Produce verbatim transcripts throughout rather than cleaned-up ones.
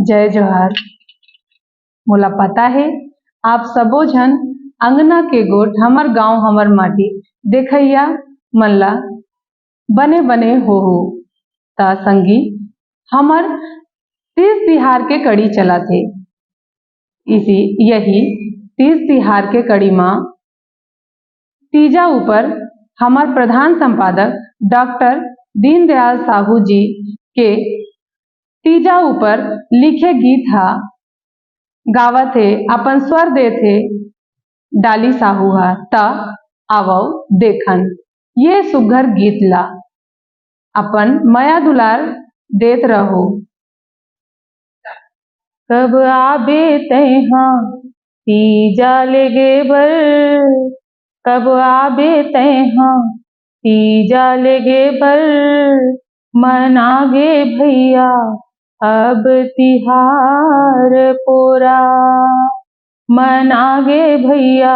जय जोहार। मोला पता हे, आप सबो झन अंगना के गोठ, हमर गांव, हमर माटी देखइया मन ला बने बने होहू। त संगी, हमर तीज तिहार के कड़ी चलत हे। इसी, यही तीज तिहार के कड़ी म तीजा ऊपर हमर प्रधान संपादक डॉक्टर दीनदयाल साहू जी के तीजा ऊपर लिखे गीत हा गावत हे, अपन स्वर देत हे डाली साहू हा। त आवव देखन ये सुग्घर गीत ला, अपन मया दुलार देत रहो। कब आबे तैहा तीजा लेगे बर, कब आबे तैहा तीजा लेगे बर, मनागे भैया अब तिहार पोरा, मनागे भैया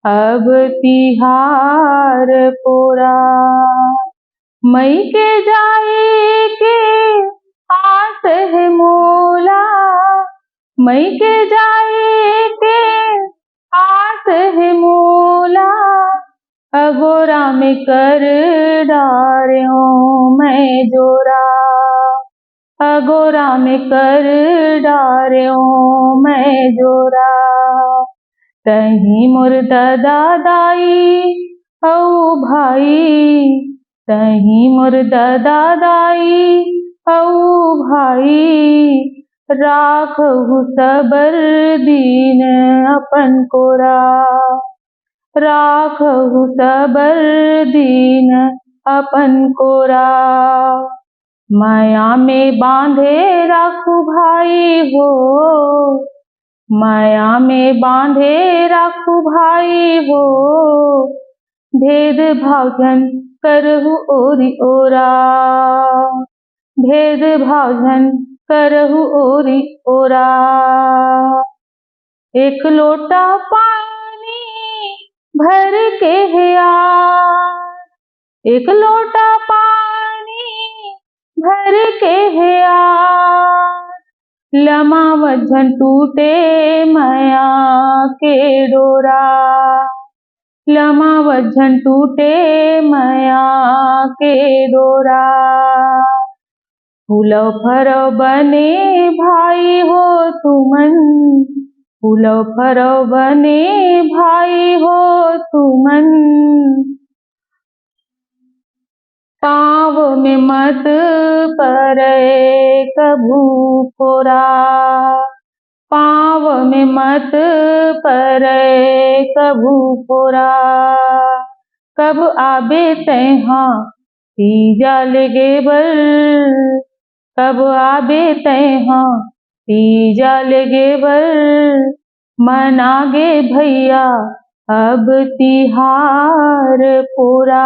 अब तिहार पोरा। मइके जाए के आस हे मोला, मइके जाए के आस हे मोला, अगोरा में कर डारेंव मैं जोरा, अगोरा में कर डारेंव मैं जोरा। तहीं मोर ददा दाई अउ भाई, तहीं मोर ददा दाई अउ भाई, राखहू सबर दिन अपन कोरा, राखहू सबर दिन अपन कोरा। मया में बांधे राखू भाई हो, मया में बांधे राखू भाई हो, भेदभाव झन करहू ओरी ओरा, भेदभाव झन करहू ओरी ओरा। एक लोटा पानी भर के हे आस, एक लोटा पानी भर के हे आस, लमावत झन टूटे मया के डोरा, लमावत झन टूटे मया के डोरा। फूलव फरव बने भाई हो तुमन, फूलव फरव बने भाई हो तुमन। पाँव में मत परे कभू फोरा, पाँव में मत परे कभू फोरा। कब आबे तैहा तीजा लेगे बर, कब आबे तैहा तीजा लेगे बर। मनागे भैया अब तिहार पोरा,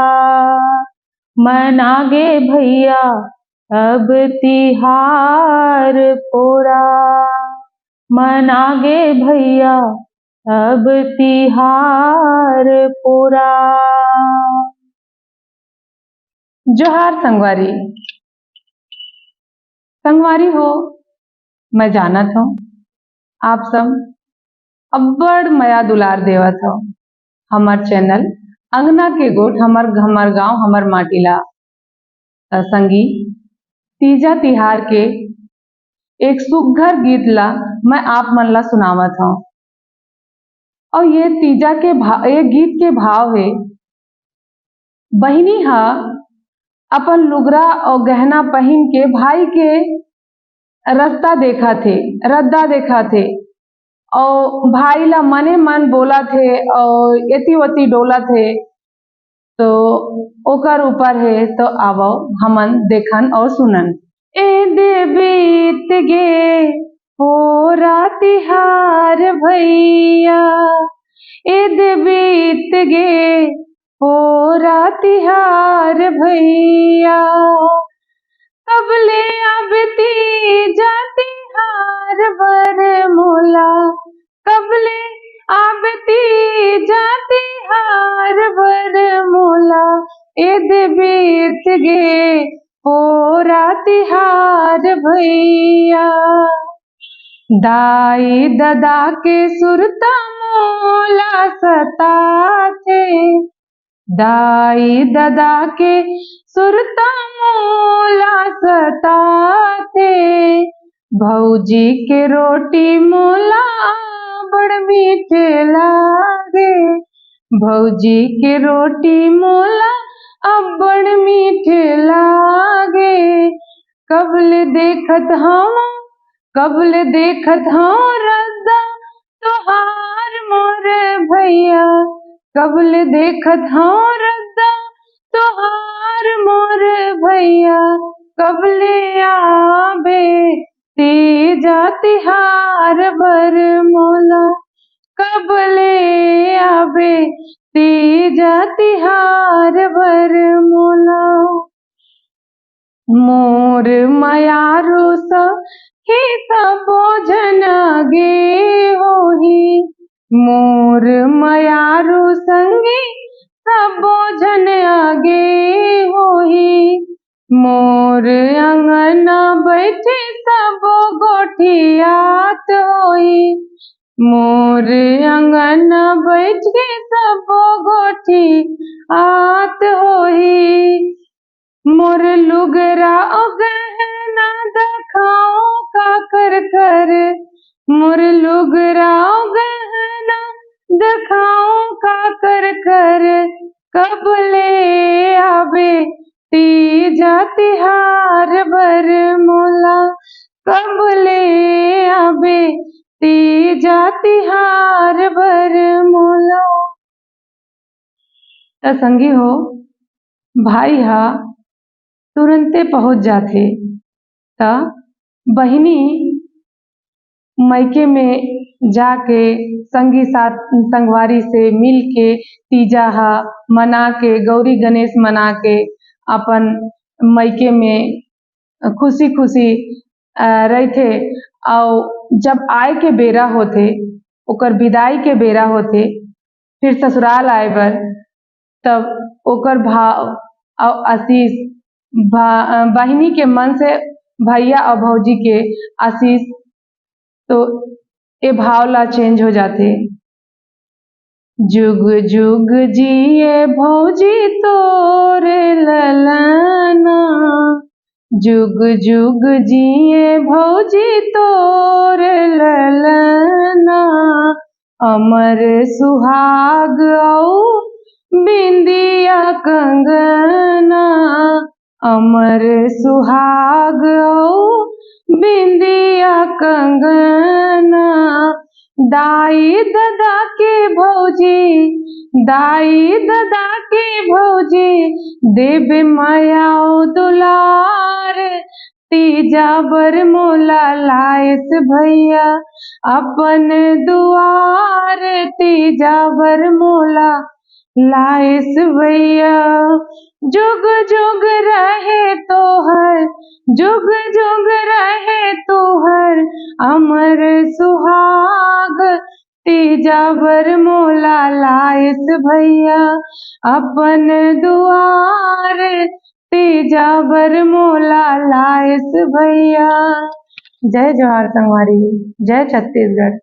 मनागे भैया अब तिहार पोरा, मनागे भैया अब तिहार पोरा। जोहार संगवारी। संगवारी हो, मैं जानत हूँ आप सब अब्बड़ मया दुलार देवत हो हमर चैनल अंगना के गोठ, हमर, हमर गांव, हमर माटी ला। त संगी, तीजा तिहार के एक सुग्घर गीत ला मैं आप मन ला सुनावत हूँ। और ये तीजा के भा-, ये गीत के भाव हे, बहिनी हा अपन लुगरा और गहना पहिन के भाई के रस्ता देखत हे, रद्दा देखत हे, और भाई ला मने मन बोलत हे और एती ओती डोलत हे। तो ओकर ऊपर हे, तो आवव हमन देखन और सुनन। एदे बीत गे पोरा तिहार भैया, एदे बीत गे पोरा तिहार भैया। कब ले आबे तीजा तिहार बर मोला, कब ले आबे तीजा तिहार बर मोला, एदे बीत गे पोरा तिहार भैया। दाई ददा के सुरता मोला सताथे, दाई ददा के सुरता मोला सताथे। भौजी के रोटी मोला बड़ मीठे लागे, भौजी के रोटी मोला अब्बड़ मीठे लागे। कबले देखत हवा, कबले देखत हवा रद्दा तोहार मोर भैया, कबले देखत हवा रद्दा तोहार मोर भैया। कबले आबे तीजा तिहार बर मोला, कबले आबे तीजा तिहार बर मोला। मोर मयारू सखी सबो झन आगे होही, मोर मयारू संगी सबो झन आगे होही। मोर अंगना बैठे सबो गोठियात होही, मोर अंगना बैठ के सबो गोठियात होही। मोर लुगरा अउ गहना देखाओ काकर कर, मोर लुगरा अउ गहना देखाओ काकर कर। कबले आबे तीजा तिहार बर मोला, कबले आबे तीजा तिहार बर मोला। त संगी हो, भाई हा तुरंते पहुंच जाथे, त बहिनी मइके में जाके संगी साथ संगवारी से मिल के तीजा हा मना के, गौरी गणेश मना के अपन मइके में खुशी खुशी रहिथे। अउ जब आए के बेरा होथे, ओकर विदाई के बेरा होथे, फिर ससुराल आए बर, तब ओकर भाव अउ आशीष, बहिनी के मन से भैया अउ भौजी के आशीष, तो ए भाव ला चेंज हो जाथे। जुग जुग जिए भौजी तोर ललना, जुग जुग जिए भौजी तोर ललना, अमर सुहाग अउ बिंदिया कंगना, अमर सुहाग अउ बिंदिया कंगना। दाई ददा के भौजी, दाई ददा के भौजी, देबे मया अउ दुलार। तीजा बर मोला लायस भैया अपन दुआर, तीजा बर मोला लायस भैया। जुग जुग रहे तोहर, जुग जुग रहे तोहर अमर सुहाग। तीजा बर मोला लायस भैया अपन दुआर, तीजा बर मोला लायस भैया। जय जोहार संगवारी, जय छत्तीसगढ़।